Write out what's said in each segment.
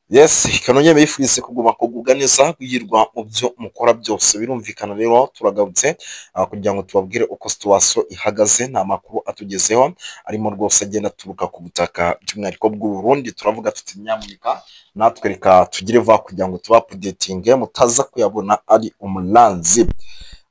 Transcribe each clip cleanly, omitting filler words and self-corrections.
Yes, kanongere mbifurize kuguma kugubwa neza, kugirwa mu byo mukora byose. Birumvikana rero turagarutse kugira ngo tubabwire uko situation ihagaze. Nta makuru atugezeho arimo rwose agenda aturuka ku butaka by'umwihariko bw'u Burundi. Turavuga tuti nyamuneka natwe reka tugire vuba kugira ngo tuba updatinge mutaza kuyabona ari umuranzi.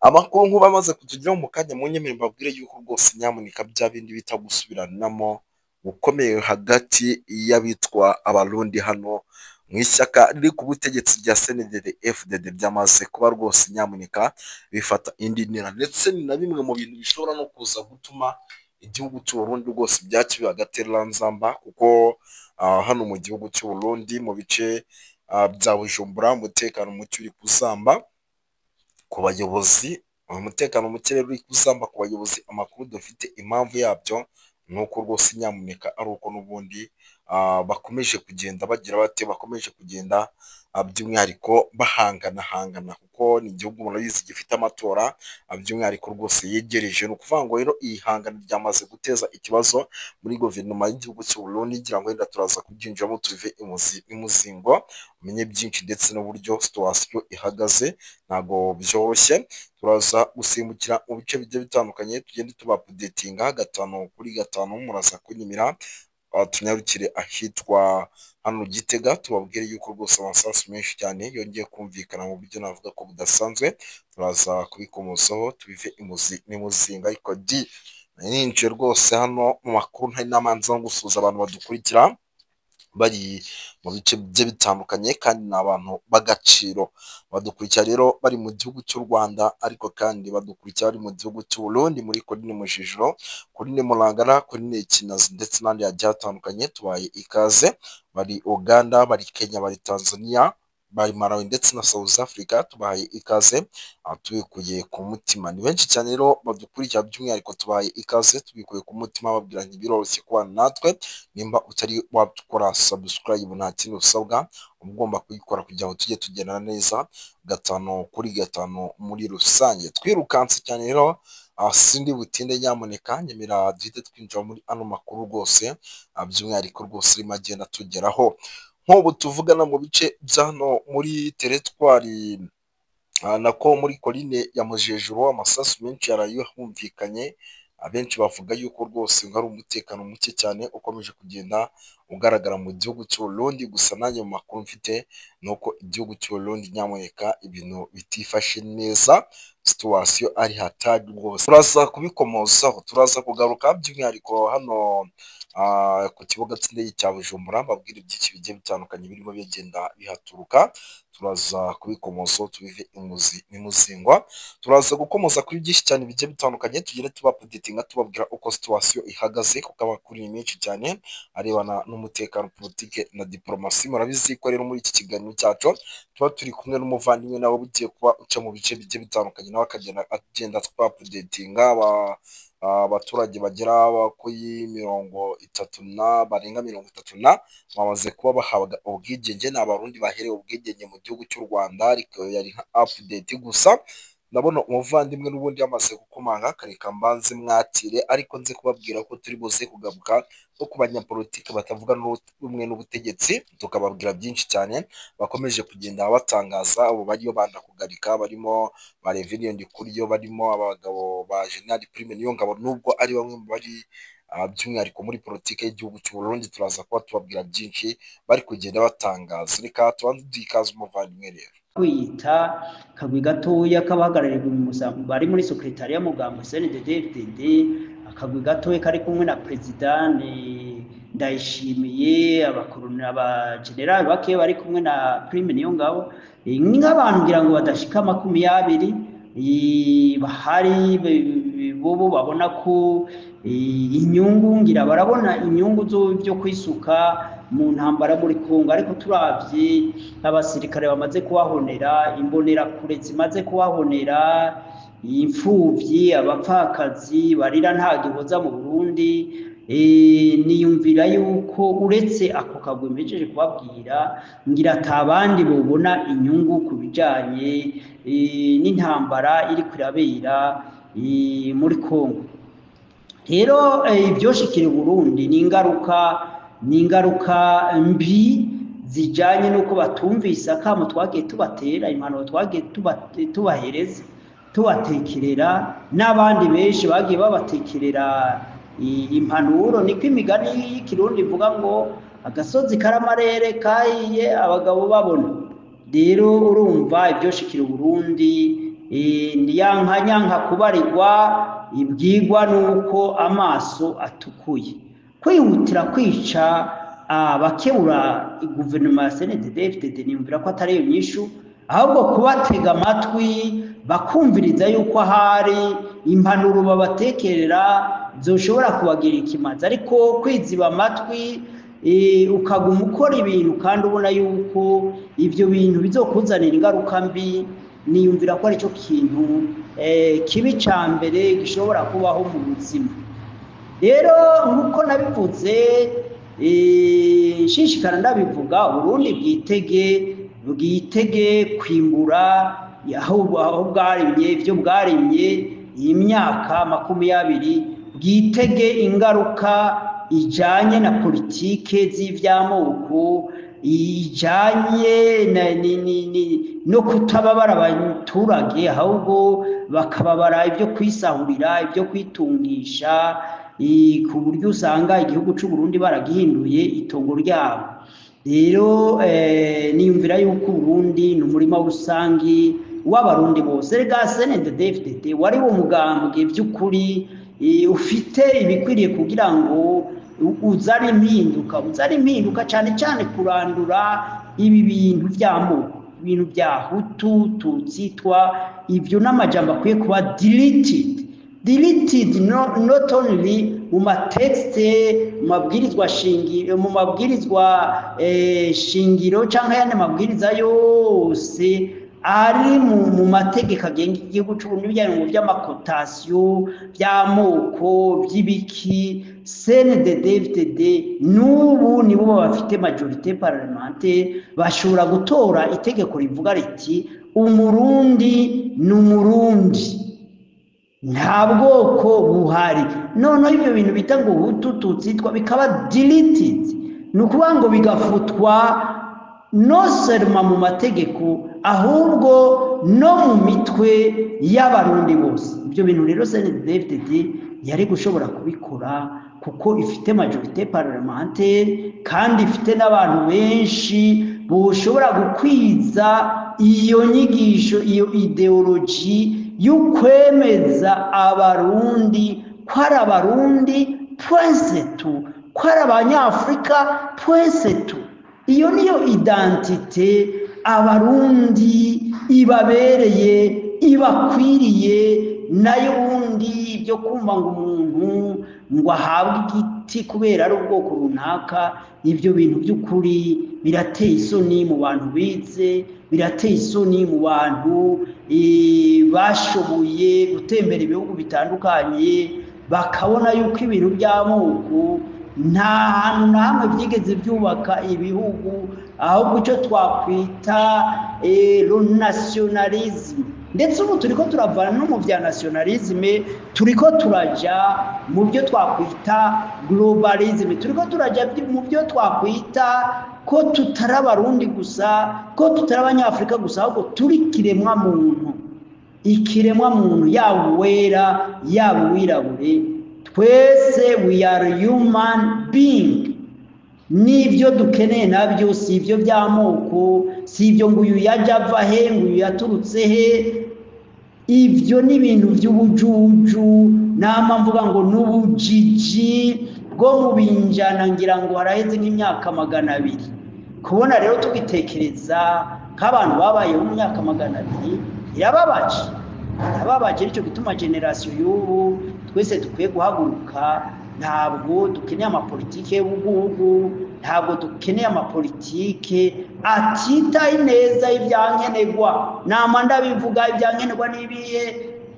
Amakuru nk'ubu amaze kutugeraho mu kanya, munyemerere mbabwire yuko rwose nyamuneka bya bindi bita gusubiranamo gukomeye hagati y'abitwa Abarundi hano mu ishyaka riri ku butegetsi rya CNDD FDD byamaze kuba rwose nyamuneka bifata indi ntera, ndetse ni na bimwe mu bintu bishobora no kuza gutuma igihugu cy'u Burundi rwose byakibiye agatereranzamba, kuko hano mu gihugu cy'u Burundi mu bice bya Bujumbura umutekano muke uri kuzamba ku bayobozi. Umutekano muke rero uri kuzamba ku bayobozi, amakuru dufite impamvu yabyo ni uko rwose nyamuneka ari uko n'ubundi bakomeje kugenda bagira bate, bakomeje kugenda by'umwihariko bahanganahangana, kuko ni igihugu murabizi gifite amatora by'umwihariko rwose yegereje. Ni ukuvuga ngo rero iri hangana ryamaze guteza ikibazo muri guverinoma y'igihugu cy'u Burundi. Ngira ngo wenda turaza kubyinjiramo tuve imuzi imuzingo umenye byinshi ndetse n'uburyo situation ihagaze. Ntabwo byoroshye, turaza gusimbukira mu bice bigiye bitandukanye tugende tuba updatinga gatanu kuri gatanu. Muraza kunyemera tunyarukire ahitwa hano Gitega, tubabwire yuko rwose amasasu menshi cyane yongeye kumvikana mu buryo navuga ko budasanzwe. Turaza kubikomozaho tubive imuzi n'imuzinga. Ariko di ninjiye rwose hano mu makuru ntari namanza no gusuhuza abantu badukurikira bari mu bice bigiye bitandukanye, kandi ni abantu b'agaciro badukurikira rero bari mu gihugu cy'u Rwanda, ariko kandi badukurikira bari mu gihugu cy'u Burundi muri Komine Mujejero, Komine Murangara, Komine Kinazi ndetse n'ahandi hagiye hatandukanye. Tubaye ikaze bari Uganda, bari Kenya, bari Tanzania, bari Malawi ndetse na South Africa. Tubahaye ikaze tubikuye ku mutima. Ni benshi cyane rero badukurikira, by'umwihariko tubahaye ikaze tubikuye ku mutima, babwira nti biroroshye kubana natwe. Nimba utari wakora subscribe, nta kindi usabwa, uba ugomba kuyikora kugira ngo tujye tugendana neza gatanu kuri gatanu muri rusange. Twirukanse cyane rero, sindi butinde, nyamuneka nyemera duhite twinjira muri ano makuru rwose by'umwihariko rwose arimo agenda tugeraho nk'ubu tuvugana mu bice bya hano muri teritwari, nako muri colline ya Mujejuru, amasasu menshi yaraye humvikanye. Abenshi bavuga yuko rwose ngo ari umutekano muke cyane ukomeje kugenda ugaragara mu gihugu cy'u Burundi. Gusa nanjye mu makuru mfite ni uko igihugu cy'u Burundi nyamuneka ibintu bitifashe neza, situation ari hatari rwose. Turaza kubikomozaho, turaza kugaruka by'umwihariko hano ku kibuga cy'indege cya Bujumbura, mbabwire byinshi bigiye bitandukanye birimo bigenda bihaturuka. Turaza kubikomozaho tubive imuzi n'imuzingwa. Turaza gukomoza kuri byinshi cyane bigiye bitandukanye, tugende tuba updatinga tubabwira uko situation ihagaze, kuko amakuru ni menshi cyane arebana n'umutekano, politike na diplomasi. Murabizi ko rero muri iki kiganiro cyacu tuba turi kumwe n'umuvandimwe nawe ugiye kuba uca mu bice bigiye bitandukanye, nawe akagenda agenda twa updatinga. Abaturage bagera kuri 30 na barenga 30 na bamaze kuba bahabwa ubwigenge, ni Abarundi baherewe ubwigenge mu gihugu cy'u Rwanda, ariko yari nka update gusa. Ndabona umuvandimwe n'ubundi yamaze gukomanga, kareka mbanze mwakire, ariko nze kubabwira ko turi buze kugaruka no ku banyapolitiki batavuga rumwe n'ubutegetsi, tukababwira byinshi cyane bakomeje kugenda batangaza. Abo bariyo banda kugarika barimo ba Reverien Ndikuriyo, barimo abagabo ba General Prime Niyongabo, nubwo ari bamwe mu bari by'umwihariko muri politiki y'igihugu cy'u Burundi. Turaza kuba tubabwira byinshi bari kugenda batangaza. Reka tubanze duhe ikaze umuvandimwe rero. Kwiyita kagwi gatoya k'abahagarariye bari muri secrétariat mugambwe CNDD-FDD, akagwi gatoya kari kumwe na president Ndayishimiye, abakoroni, abagenerali bake bari kumwe na Prime Niyongabo, nk'abantu ngira ngo badashika 20 bahari bobo babona ko inyungu, ngira barabona inyungu zo kwisuka mu ntambara muri Kongo. Ariko turavye abasirikare bamaze kuhahonera, imbonerakure zimaze kuhahonera, imfuvyi, abapfakazi barira nta gihoza mu Burundi, niyumvira yuko uretse ako kagwi mpejeje kubabwira, ngira ata bandi bobona inyungu ku bijanye n'intambara iriko irabera muri Kongo. Rero ibyoshikira Burundi ni ingaruka mbi. zijanye n'uko batumvise akamo twagiye tubatera, impanuro twagiye tubahereza, tubatekerera, n'abandi benshi bagiye babatekerera impanuro. Niko imigani y'ikirundi ivuga ngo agasozi karamarere kahiye abagabo babona. Rero urumva ibyoshikira Burundi ni yanka nyanka kubarirwa ibwigwa nuko amaso atukuye. Kwihutira kwica abakebura guverinoma ya CNDD-FDD niyumvira ko atari iyo nyishu, ahubwo kubatega amatwi bakumviriza yuko ahari impanuro babatekerera zoshobora kubagira ikimazi. Ariko kwiziba amatwi ukaguma ukora ibintu kandi ubona yuko ibyo bintu bizokuzanira ingaruka mbi, niyumvira ko aricyo kintu kibi ca mbere gishobora kubaho mu buzima. Rero nk'uko nabivuze, nshishikara ndabivuga, Burundi bwitege kwimbura aho bwarimye, ibyo bwarimye iyi myaka 20, bwitege ingaruka ijanye na politike z'ivy'amoko, ijanye no kutababara abaturage, ahubwo bakababara ibyo kwisahurira, ibyo kwitungisha, ku buryo usanga igihugu c'u Burundi baragihinduye itongo ryabo. Rero niyumvira yuko Burundi ni umurima rusangi w'abarundi bose. Rega CNDD-FDD wari wo mugambwe by'ukuri ufite ibikwiriye kugira ngo uzare impinduka, cyane cyane kurandura ibi bintu by'amoko, ibintu bya Hutu, Tutsi, Twa, ibyo n'amajambo akwiye kuba deleted, not only mu matexte, mu mabwirizwa shingiro, mu mabwirizwa shingiro canke ayandi mabwiriza yose ari mu mategeko agenga igihugu c'Uburundi, bijyanye mu by'amakotasiyo, by'amoko, by'ibiki. CNDD-FDD n'ubu nibo bafite majorité parlementaire, bashobora gutora itegeko rivuga riti Umurundi ni Umurundi, nta bwoko buhari. Noneho ibyo bintu bita ngo Hutu, Tutsi, Twa bikaba deleted, ni ukuvuga ngo bigafutwa non seulement mu mategeko, ahubwo no mu mitwe y'abarundi bose. Ibyo bintu rero CNDD-FDD yari gushobora kubikora kuko ifite majorité parlementaire, kandi ifite n'abantu benshi boshobora gukwiza iyo nyigisho, iyo ideology y'ukwemeza abarundi ko ari abarundi point tout, ko ari abanyafurika point tout. Iyo niyo identité abarundi ibabereye, ibakwiriye. Nayo ubundi ibyo kumva ngo umuntu ngo ahabwe igiti kubera ari ubwoko runaka, ibyo bintu by'ukuri birateye isoni mu bantu bize, birateye isoni mu bantu bashoboye gutembera ibihugu bitandukanye, bakabona yuko ibintu by'amoko nta hantu na hamwe byigeze byubaka ibihugu, ahubwo icyo twakwita nationalisme. Ndetse ubu turiko turavana no mu bya nationalisme, turiko turaja mu byo twakwita globalisme, turiko turaja mu byo twakwita ko tutari abarundi gusa, ko tutari abanyafurika gusa, ahubwo turi kiremwa muntu, ikiremwa muntu, yaba uwera yaba uwirabure, twese we are human being. N'ibyo dukeneye nabyo si ibyo by'amoko, si ibyo ngo uyu yajya ava he, ngo uyu yaturutse he. Ibyo ni ibintu by'ubujuju, nama mvuga ngo n'ubujiji bwo mu binjana, ngira ngo haraheze nk'imyaka 200. Kubona rero tugitekereza nk'abantu babayeho mu myaka 200 irababaje, irababaje. Nicyo gituma génération y'ubu twese dukwiye guhaguruka. Ntabwo dukeneye amapolitike y'ubugugu, ntabwo dukeneye amapolitike atitaye neza ibyankenerwa. Nama ndabivuga, ibyankenerwa n'ibihe?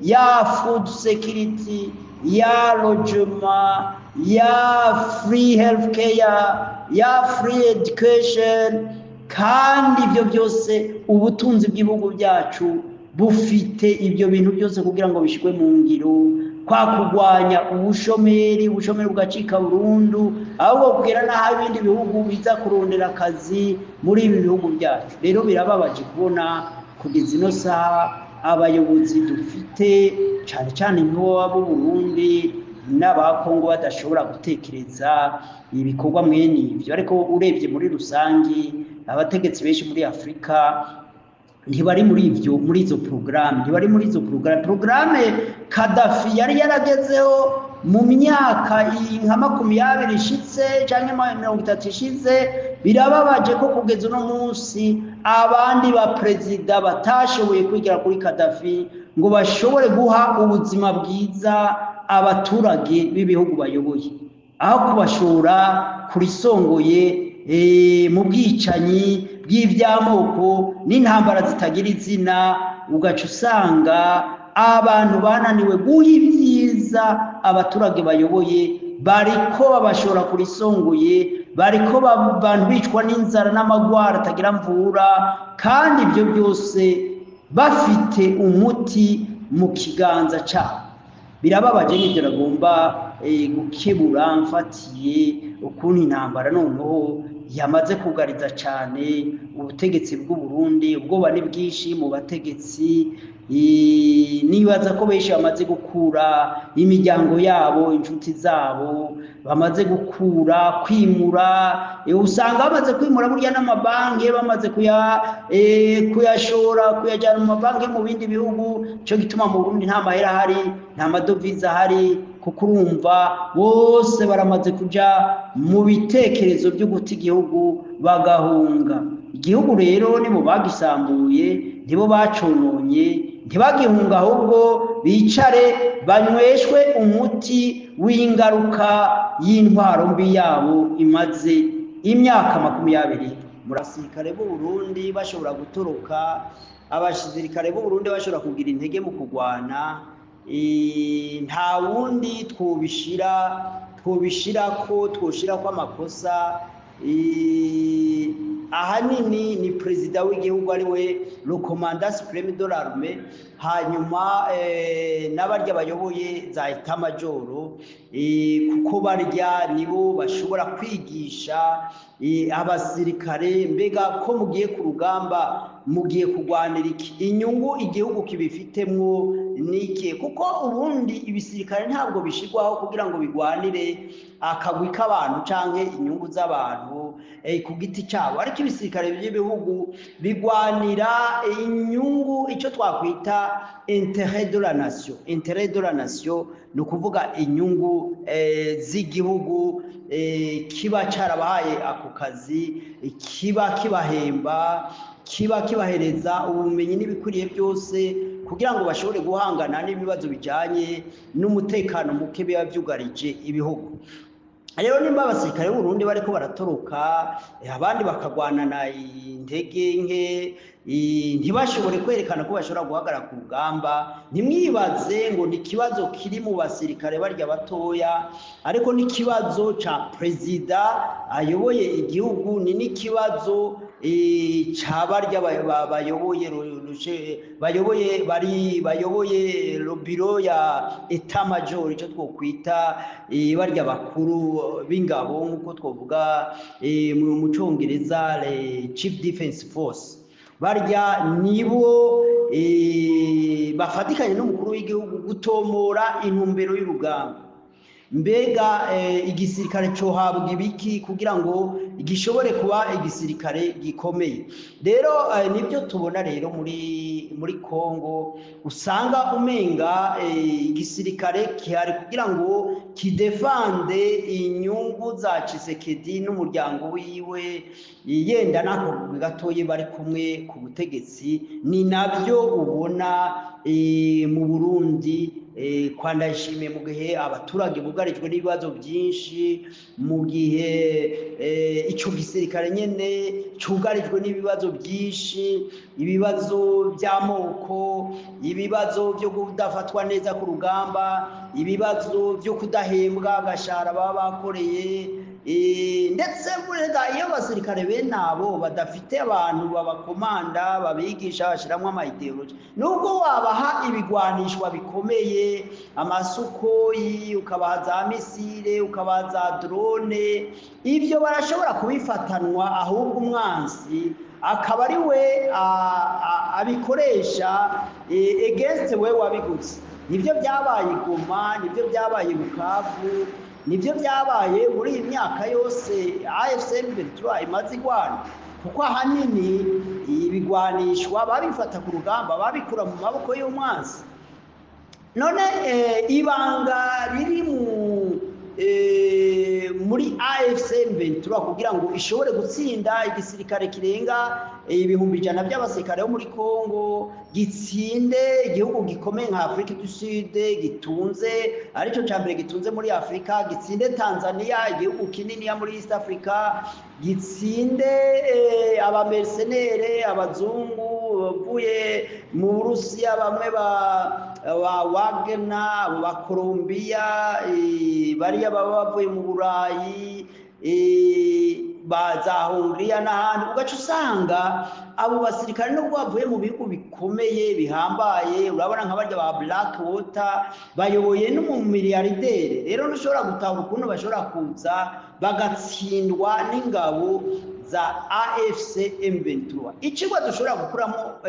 Ya food security, ya logement, ya free health care, ya free education. Kandi ibyo byose ubutunzi bw'ibihugu byacu bufite ibyo bintu byose kugira ngo bishyirwe mu ngiro. kwa kurwanya ubushomeri, ubushomeri bugacika burundu, ahubwo kugera n'aho ibindi bihugu biza kurondera akazi muri ibi bihugu byacu. Rero birababaje kubona kugeza ino saha abayobozi dufite cyane cyane nk'abo Burundi n'abakongo badashobora gutekereza ibikorwa mwene ibyo. Ariko urebye muri rusangi, abategetsi benshi muri Afurika ntibari muri ibyo, muri izo porogaramu, ntibari muri izo porogaramu. Porogaramu Kadafi yari yaragezeho mu myaka nka 20 ishitse cyangwa 30 ishize. Birababaje ko kugeza uno munsi abandi ba perezida batashoboye kwigira kuri Kadafi ngo bashobore guha ubuzima bwiza abaturage b'ibihugu bayoboye, aho kubashora kurisongoye mu bwicanyi bw'iby'amoko n'intambara zitagira izina, ugaca usanga abantu bananiwe guha ibyiza abaturage bayoboye, bariko babashora kurisongoye, bariko abantu bicwa n'inzara n'amagwara atagira mvura, kandi ibyo byose bafite umuti mu kiganza cyabo. Birababaje, n'ibyo nagomba gukebura mfatiye ukuntu intambara noneho yamaze kugariza cyane ubutegetsi bw'u Burundi. Ubwoba ni bwinshi mu bategetsi, nibaza ko benshi bamaze gukura imiryango yabo, inshuti zabo bamaze gukura, kwimura, usanga bamaze kwimura burya n'amabanki bamaze kuyashora, kuyajyana mu mabanki mu bindi bihugu. Cyo gituma mu Burundi nta mahera ahari, nta madovize ahari, kuko urumva bose baramaze kuja mu bitekerezo byo guta igihugu bagahunga igihugu. Rero nibo bagisambuye, nibo bacononye, ntibagihunga, ahubwo bicare banyweshwe umuti w'ingaruka y'intwaro mbi yabo imaze imyaka 20. Mu basirikare b'u Burundi bashobora gutoroka, abasirikare b'u Burundi bashobora kugira intege mu kurwana, nta wundi twobishira ko twoshira ko amakosa, ahanini ni perezida w'igihugu ari we le commandant suprême de l'armée, hanyuma n'abarya bayoboye za état-major, kuko barya nibo bashobora kwigisha abasirikare: mbega ko mugiye ku rugamba, mugiye kurwanira iki? Inyungu igihugu kibifitemwo niki? Kuko ubundi ibisirikare ntabwo bishirwaho kugira ngo bigwanire akagwi k'abantu canke inyungu z'abantu ku giti cyabo, ariko ibisirikare by'ibihugu bigwanira inyungu, icyo twakwita intérêt de la nation. Intérêt de la nation ni ukuvuga inyungu z'igihugu kiba carabahaye ako kazi, kiba kibahemba, kiba kibahereza ubumenyi n'ibikwiriye byose kugira ngo bashobore guhangana n'ibibazo bijanye n'umutekano muke biba vyugarije ibihugu. Rero nimba abasirikare b'Uburundi bariko baratoroka, abandi bakagwanana intege nke, ntibashobore kwerekana ko bashobora guhagarara ku rugamba, ntimwibaze ngo ni ikibazo kiri mu basirikare barya batoya, ariko n'ikibazo ca perezida ayoboye igihugu, ni n'ikibazo ca barya bayoboye bayoboye bari bayoboye bureau ya état-major, ico twokwita barya bakuru b'ingabo, nk'uko twovuga mu Congereza le Chief Defense Force. Barya nibo bafatikanye n'umukuru w'igihugu gutomora intumbero y'urugamba: mbega igisirikare cohabwa ibiki kugira ngo gishobore kuba igisirikare gikomeye? Rero nibyo tubona rero muri Kongo, usanga umenga igisirikare gihari kugira ngo kidefande inyungu za Tshisekedi n'umuryango wiwe, yenda n'ako gatoyi bari kumwe ku butegetsi. Ni nabyo ubona mu Burundi kwa Ndayishimiye, mu gihe abaturage bugarijwe n'ibibazo byinshi, mu gihe ico gisirikare nyene cugarijwe n'ibibazo byinshi, ibibazo by'amoko, ibibazo byo kudafatwa neza ku rugamba, ibibazo byo kudahembwa agashahara baba bakoreye. Ndetse burega iyo abasirikare bene abo badafite abantu babakomanda, babigisha, bashiramwo ama idéologie, nubwo wabaha ibigwanishwa bikomeye, amasukoyi, ukabaha za missile, ukabaha za drone, ibyo barashobora kubifatanwa, ahubwo umwansi akaba ari we abikoresha against we wabiguze. Nibyo byabaye i Goma, nibyo byabaye i Bukavu, nibyo byabaye muri iyi myaka yose AFC M23 imaze igwana, kuko ahanini ibigwanishwa babifata ku rugamba, babikura mu maboko y'umwansi. None ibanga riri muri AFC M23 kugira ngo ishobore gutsinda igisirikare kirenga 100,000 by'abasirikare bo muri Congo, gitsinde igihugu gikomeye nka Afrique du Sud gitunze, aricyo cya mbere gitunze muri Afrika, gitsinde Tanzania igihugu kinini ya muri East Africa, gitsinde abamercenaires abazungu bavuye mu Burusiya, bamwe ba Wagner, ba Colombia, bariya baba bavuye mu Burayi, ba za Hongiriya n'ahandi, ugaca usanga abo basirikare nubwo bavuye mu bihugu bikomeye bihambaye, urabona nka barya ba Black Water bayoboye n'umumiliyardere. Rero ntushobora gutahura ukuntu bashobora kuza bagatsindwa n'ingabo za AFC M23. Icigwa dushobora gukuramo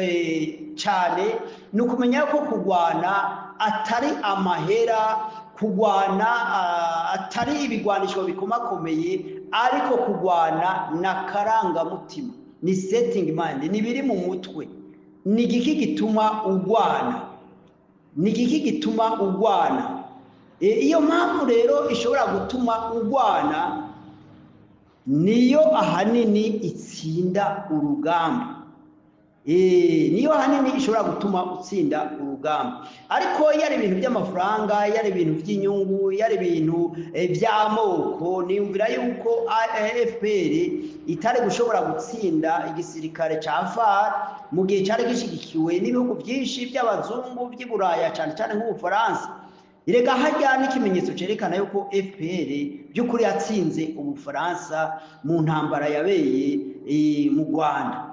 cyane ni ukumenya ko kugwana atari amahera, kugwana atari ibigwanisho bikomakomeye, ariko kugwana na karangamutima, ni setting mind, ni biri mu mutwe. Ni igiki gituma ugwana? Ni igiki gituma ugwana? Iyo mpamvu rero ishobora gutuma ugwana niyo ahanini itsinda urugamba. Niyo ahanini ishobora gutuma utsinda urugamba. Ariko iyo ari ibintu by'amafaranga, iyo ari ibintu by'inyungu, iyo ari ibintu by'amoko, niyumvira yuko FPR itari gushobora gutsinda igisirikare ca FAR mu gihe cyari gishigikiwe n'ibihugu byinshi by'abazungu by'i Buraya, cyane cyane nk'Ubufaransa. Erega harya n'ikimenyetso cerekana yuko FPR by'ukuri yatsinze Ubufaransa mu ntambara yabeye mu Rwanda.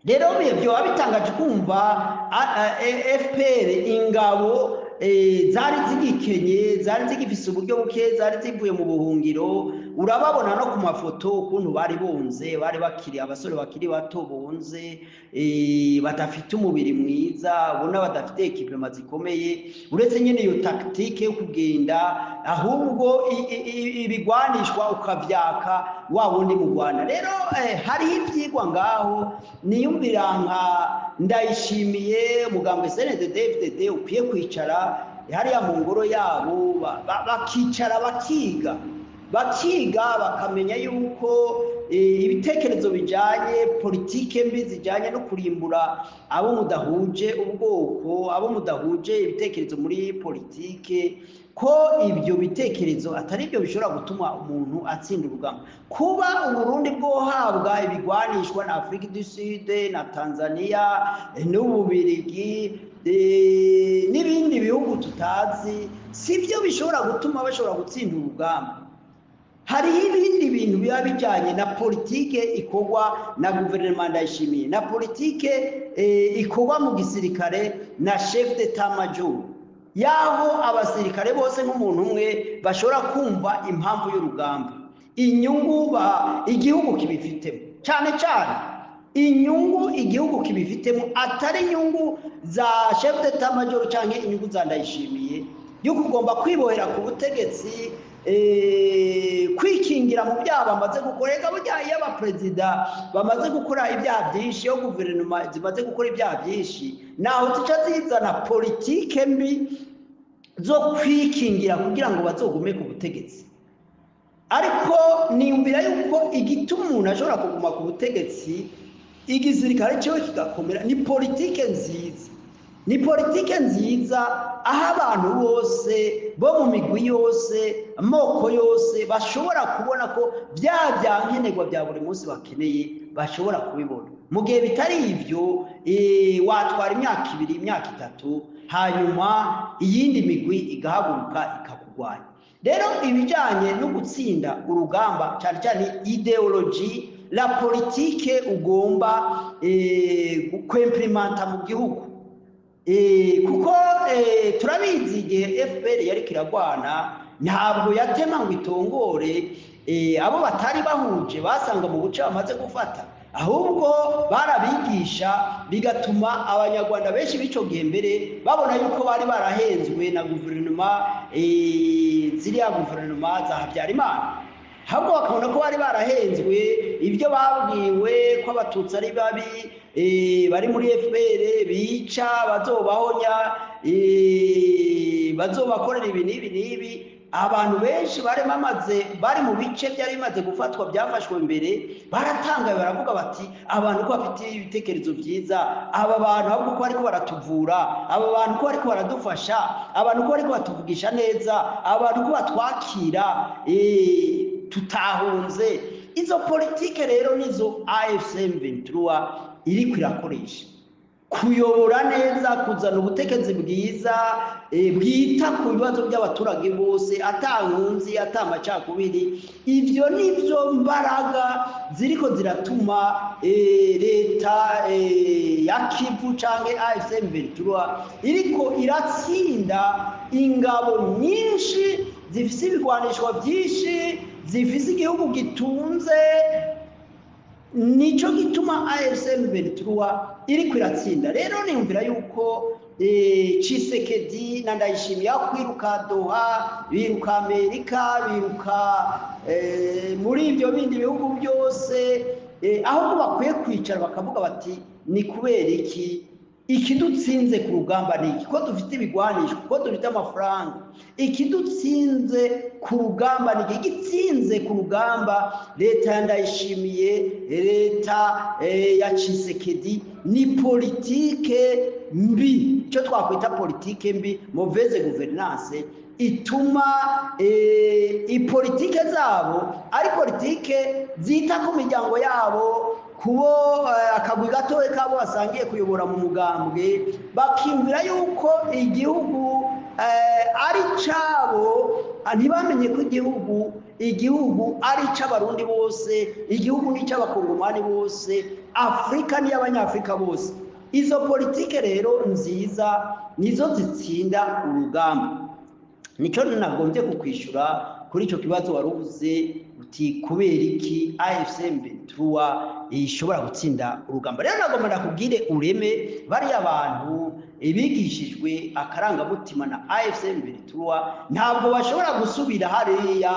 Rero byoba bitangaje kumva FPR ingabo zari zigikenye, zari zigifise uburyo buke, zari zivuye mu buhungiro. Urababona no ku mafoto ukuntu bari bonze, bari bakiri abasore bakiri bato bonze, badafite umubiri mwiza, ubona badafite équipement zikomeye, uretse nyine iyo tactique yo kugenda ahubwo ibigwanishwa ukavyaka wa wundi mu Rwanda. Rero hariho ivyigwa ngaho niyumvira nka Ndayishimiye, mugambwe CNDD-FDD ukwiye kwicara hariya mu ngoro yabo, bakicara bakiga bakamenya yuko ibitekerezo bijanye politike mbi zijanye no kurimbura abo mudahuje ubwoko, abo mudahuje ibitekerezo muri politike, ko ibyo bitekerezo atari byo bishobora gutuma umuntu atsinda urugamba. Kuba Uburundi bwohabwa ibigwanishwa na Afrique du Sud na Tanzania n'Ububirigi n'ibindi bihugu tutazi, sibyo bishobora gutuma bashobora gutsinda urugamba. Hariho ibindi bintu biba bijyanye na politike ikorwa na guverinoma Ndayishimiye, na politike ikorwa mu gisirikare na chef d'état major, yaho abasirikare bose nk'umuntu umwe bashobora kumva impamvu y'urugamba, inyungu igihugu kibifitemo, cyane cyane inyungu igihugu kibifitemo, atari inyungu za chef d'état major cyangwa inyungu za Ndayishimiye yuko ugomba kwibohera ku butegetsi, kwikingira mu byaha bamaze gukora. Ega burya iyo abaperezida bamaze gukora ibyaha byinshi, iyo guverinoma zimaze gukora ibyaha byinshi, naho zica zizana politike mbi zo kwikingira kugira ngo bazogume ku butegetsi. Ariko niyumvira yuko igituma umuntu ashobora kuguma ku butegetsi, igisirikare cyiwe kigakomera, ni politike nziza. Ni politike nziza aho abantu bose bo mu migwi yose, amoko yose, bashobora kubona ko bya byankenerwa bya buri munsi bakeneye bashobora kubibona. Mu gihe bitari ibyo, watwara imyaka 2, imyaka 3, hanyuma iyindi migwi igahaguruka ikakugwanya. Rero ibijyanye no gutsinda urugamba, cyane cyane idéologie, la politique ugomba kw'implémenta mu gihugu, kuko turabizi, igihe FPR yariko iragwana, ntabwo yatema ngo itongore abo batari bahuje basanga mu buce bamaze gufata, ahubwo barabigisha, bigatuma Abanyarwanda benshi b'ico gihe mbere babona yuko bari barahenzwe na guverinoma, ziriya guverinoma za Habyarimana. Ahubwo bakabona ko bari barahenzwe, ibyo babwiwe ko Abatutsi ari babi, bari muri FPR, bica, bazobahonya, bazobakorera ibi n'ibi n'ibi. Abantu benshi bari bamaze, bari mu bice byari bimaze gufatwa, byafashwe mbere, baratangaye, baravuga bati: "Abantu ko bafite ibitekerezo byiza, aba bantu ahubwo ko bariko baratuvura, aba bantu ko bariko baradufasha, abantu ko bariko batuvugisha neza, abantu ko batwakira, tutahunze." Izo politike rero nizo AFC M23 iriko irakoresha: kuyobora neza, kuzana ubutegetsi bwiza, bwita ku bibazo by'abaturage bose, ata nkunzi, ata macakubiri. Ivyo nivyo mbaraga ziriko ziratuma leta ya Kivu canke AFC M23 iriko iratsinda ingabo nyinshi zifise ibigwanishwa byinshi, zifise igihugu gitunze. Nico gituma AFC M23 iriko iratsinda. Rero niyumvira yuko Tshisekedi na Ndayishimiye, aho kwiruka Doha, biruka Amerika, biruka muri ibyo bindi bihugu byose, ahubwo bakwiye kwicara bakavuga bati: "Ni kubera iki ikidutsinze ku rugamba ni iki? Ko dufite ibigwanisho, ko dufite amafaranga, ikidutsinze ku rugamba ni iki?" Igitsinze ku rugamba leta ya Ndayishimiye, leta ya Tshisekedi, ni politike mbi, icyo twakwita politike mbi, mauvaise gouvernance, ituma ipolitike zabo ari politike zita ku miryango yabo, kubo akagwi gatoya kabo basangiye kuyobora mu mugambwe, bakiyumvira yuko igihugu ari cabo. Ntibamenye ko igihugu ari ic'Abarundi bose, igihugu ni ic'Abakongomani bose, Afurika ni iy'Abanyafurika bose. Izo politike rero nziza nizo zitsinda urugamba. Nicyo nagombye kukwishyura kuri icyo kibazo wari uvuze uti: "Kubera iki AFC M23 ishobora gutsinda urugamba?" Rero nagomba ndakubwire ureme, bariya bantu bigishijwe akarangamutima na AFC M23 ntabwo bashobora gusubira hariya,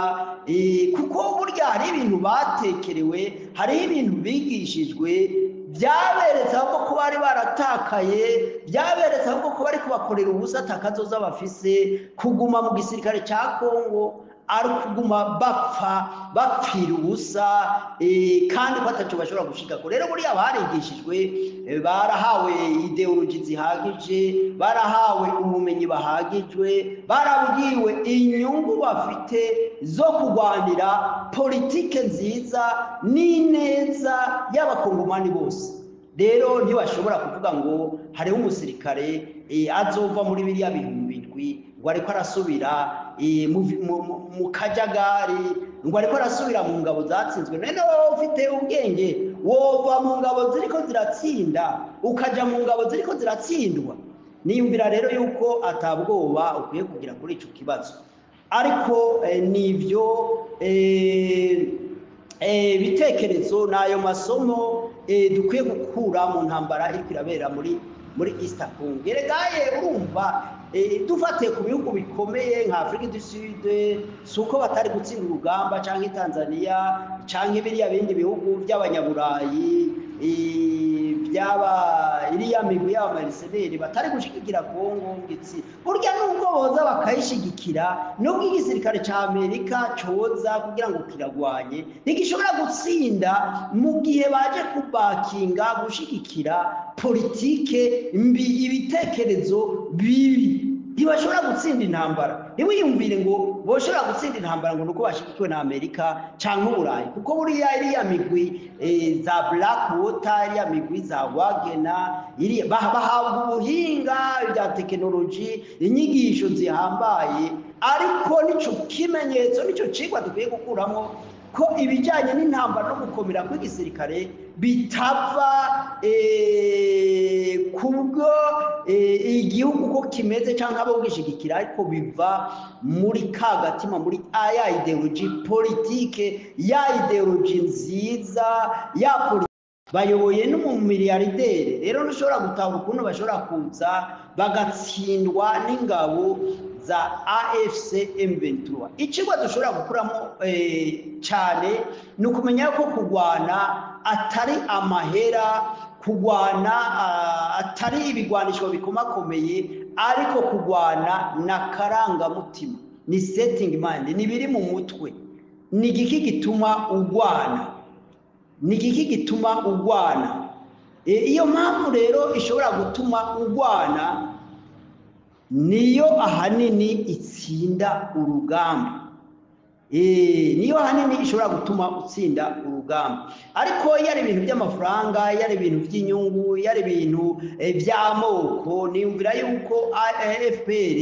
kuko burya hari ibintu batekerewe, hariho ibintu bigishijwe byaberetse ahubwo ko bari baratakaye, byaberetse ahubwo ko bari kubakorera ubusa, atakazoza bafise. Kuguma mu gisirikare cya Kongo ari ukuguma bapfa, bapfira ubusa, kandi ko ataco bashobora gushikako. Rero buriya barigishijwe, barahawe idéologie zihagije, barahawe ubumenyi bahagijwe, barabwiwe inyungu bafite zo kurwanira politike nziza n'ineza y'Abakongomani bose. Rero ntibashobora kuvuga ngo hariho umusirikare azova muri biriya 7000 ngo ariko arasubira mu kajagari, ngo ariko arasubira mu ngabo zatsinzwe. None wowe ufite ubwenge, wova mu ngabo ziriko ziratsinda ukaja mu ngabo ziriko ziratsindwa? Niyumvira rero yuko atabwoba ukwiye kugira kuri ico kibazo. Ariko nivyo bitekerezo n'ayo masomo dukwiye gukura mu ntambara iriko irabera muri East Congo. Eregaye urumva, dufatiye ku bihugu bikomeye nka Afrique du Sud, si uko batari gutsinda urugamba, canke Tanzania, canke biriya bindi bihugu by'Abanyaburayi, byaba iriya migwi y'abamercenaires, batari gushigikira Kongo ngitsi. Burya nubwo boza bakayishigikira, nubwo igisirikare ca Amerika coza kugira ngo kiragwanye, ntigishobora gutsinda mu gihe baje kubakinga gushigikira politike mbi, ibitekerezo bibi. Ntibashobora gutsinda intambara. Ntiwiyumvire ngo boshobora gutsinda intambara ngo nuko bashigikiwe na Amerika canke Uburayi, kuko buriya iriya migwi za Black Water, iriya migwi za Wagner, iriya bahabwa ubuhinga bya tekinoloji, inyigisho zihambaye. Ariko nico kimenyetso, nico cigwa dukwiye gukuramo ko ibijyanye n'intambara no gukomera kw'igisirikare bitava kubwo igihugu ko kimeze cyangwa abo gishigikira, ariko biva muri ka gatima, muri ya idéologie politique, ya idéologie nziza ya bayoboye n'umumiliyardere. Rero ntushobora gutahura ukuntu bashobora kuza bagatsindwa n'ingabo za AFC M23. Icigwa dushobora gukuramo cyane ni ukumenya ko kurwana atari amahera, kurwana atari ibigwanisho bikomakomeye, ariko kurwana na karangamutima, ni setting mind, ni biri mu mutwe. Ni igiki gituma urwana? Ni igiki gituma urwana? Iyo mpamvu rero ishobora gutuma urwana niyo ahanini itsinda urugamba, niyo ahanini ishobora gutuma utsinda urugamba. Ariko iyo ari ibintu by'amafaranga, iyo ari ibintu by'inyungu, iyo ari ibintu by'amoko, niyumvira yuko FPR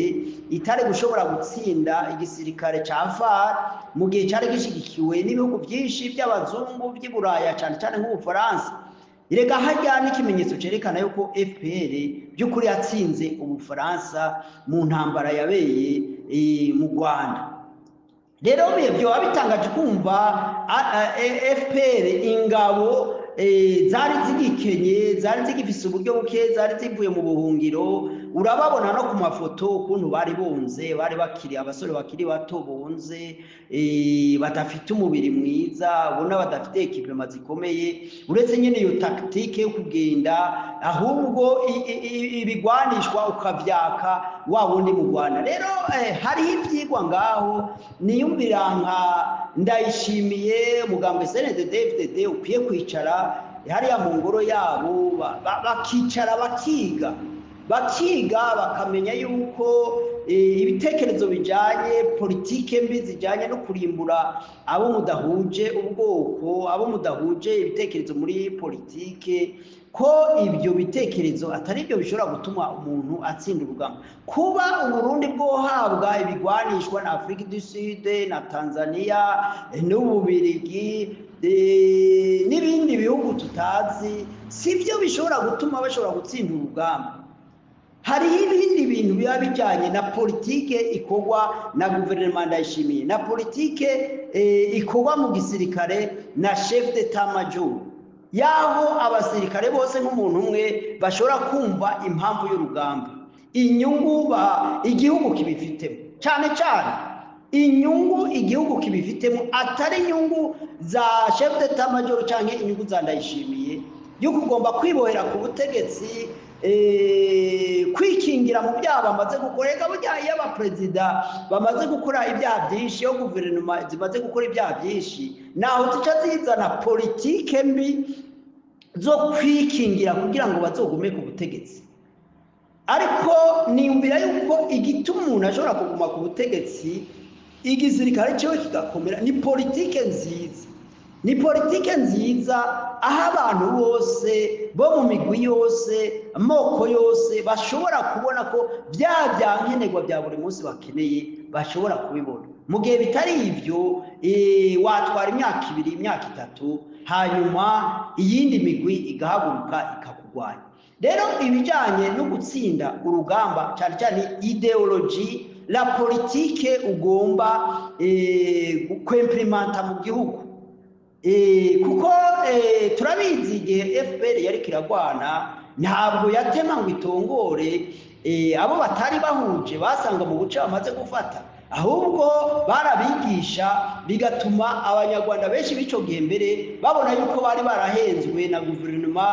itari gushobora gutsinda igisirikare ca FAR mu gihe cyari gishigikiwe n'ibihugu byinshi by'abazungu by'i Buraya, cyane cyane nk'Ubufaransa. Erega hajya n'ikimenyetso cerekana yuko FPR by'ukuri yatsinze Ubufaransa mu ntambara yabeye mu Rwanda. Rero byoba bitangaje kumva FPR, ingabo zari zigikenye, zari zigifise uburyo buke, zari zivuye mu buhungiro. Urababona no ku mafoto ukuntu bari bonze, bari bakiri abasore bakiri bato bonze, badafite umubiri mwiza, ubona badafite équipement zikomeye, uretse nyine iyo tactique yo kugenda ahubwo ibigwanishwa ukavyaka wa wundi mu Rwanda. Rero hariho ivyigwa ngaho niyumvira nka Ndayishimiye, mugambwe CNDD-FDD ukwiye kwicara hariya mu ngoro yabo, bakicara bakiga, bakamenya yuko ibitekerezo bijanye politike mbi zijanye no kurimbura abo mudahuje ubwoko, abo mudahuje ibitekerezo muri politike, ko ibyo bitekerezo atari byo bishobora gutuma umuntu atsinda urugamba. Kuba Uburundi bwohabwa ibigwanishwa na Afrique du Sud na Tanzania n'Ububirigi n'ibindi bihugu tutazi, sibyo bishobora gutuma bashobora gutsinda urugamba. Hariho ibindi bintu biba bijyanye na politike ikorwa na guverinoma Ndayishimiye, na politike ikorwa mu gisirikare na chef d'état major, yaho abasirikare bose nk'umuntu umwe bashobora kumva impamvu y'urugamba, inyungu igihugu kibifitemo, cyane cyane inyungu igihugu kibifitemo, atari inyungu za chef d'état major cyangwa inyungu za Ndayishimiye yo kugomba kwibohera ku butegetsi, kwikingira mu byaha bamaze gukora. Reka burya iyo abaperezida bamaze gukora ibyaha byinshi, iyo guverinoma zimaze gukora ibyaha byinshi, naho zica zizana politike mbi zo kwikingira kugira ngo bazogume ku butegetsi. Ariko niyumvira yuko igituma umuntu ashobora kuguma ku butegetsi, igisirikare cyiwe kigakomera, ni politike nziza, ni politike nziza aho abantu bose bo mu migwi yose, amoko yose, bashobora kubona ko bya byankenerwa bya buri munsi bakeneye bashobora kubibona. Mu gihe bitari ibyo, watwara imyaka 2, imyaka 3, hanyuma iyindi migwi igahaguruka ikakugwanya. Rero ibijyanye no gutsinda urugamba, cyane cyane idéologie, la politique ugomba kw'implémenta mu gihugu, kuko turabizi igihe FPR yari kiragwana, ntabwo yatema ngo itongore abo batari bahuje basanga mu buce bamaze gufata, ahubwo barabigisha, bigatuma Abanyarwanda benshi b'ico gihe mbere babona yuko bari barahenzwe na guverinoma,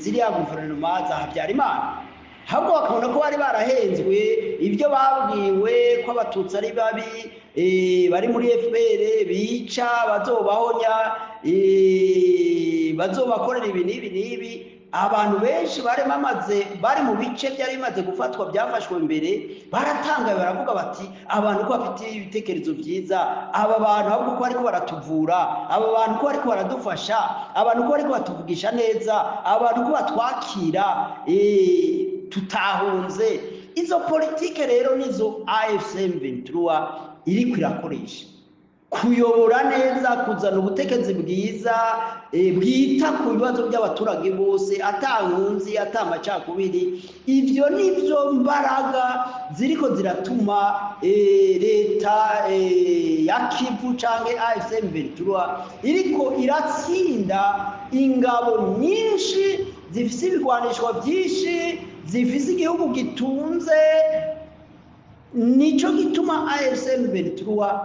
ziriya guverinoma za Habyarimana, ahubwo bakabona ko bari barahenzwe ibyo babwiwe ko Abatutsi ari babi, bari muri FPR, bica, bazobahonya, bazobakorera ibi n'ibi n'ibi. Abantu benshi bari bamaze bari mu bice byari bimaze gufatwa, byafashwe mbere, baratangaye, baravuga bati: "Abantu ko bafite ibitekerezo byiza, aba bantu ahubwo ko bariko baratuvura, aba bantu ko bariko baradufasha, abantu ko bariko batuvugisha neza, abantu ko batwakira, tutahunze." Izo politike rero nizo AFC M23 iriko irakoresha: kuyobora neza, kuzana ubutegetsi bwiza bwita ku bibazo by'abaturage bose, ata nkunzi, ata amacakubiri. Ivyo nivyo mbaraga ziriko ziratuma leta ya Kivu canke AFC M23 iriko iratsinda ingabo nyinshi zifise ibigwanishwa byinshi, zifise igihugu gitunze. Nico gituma AFC M23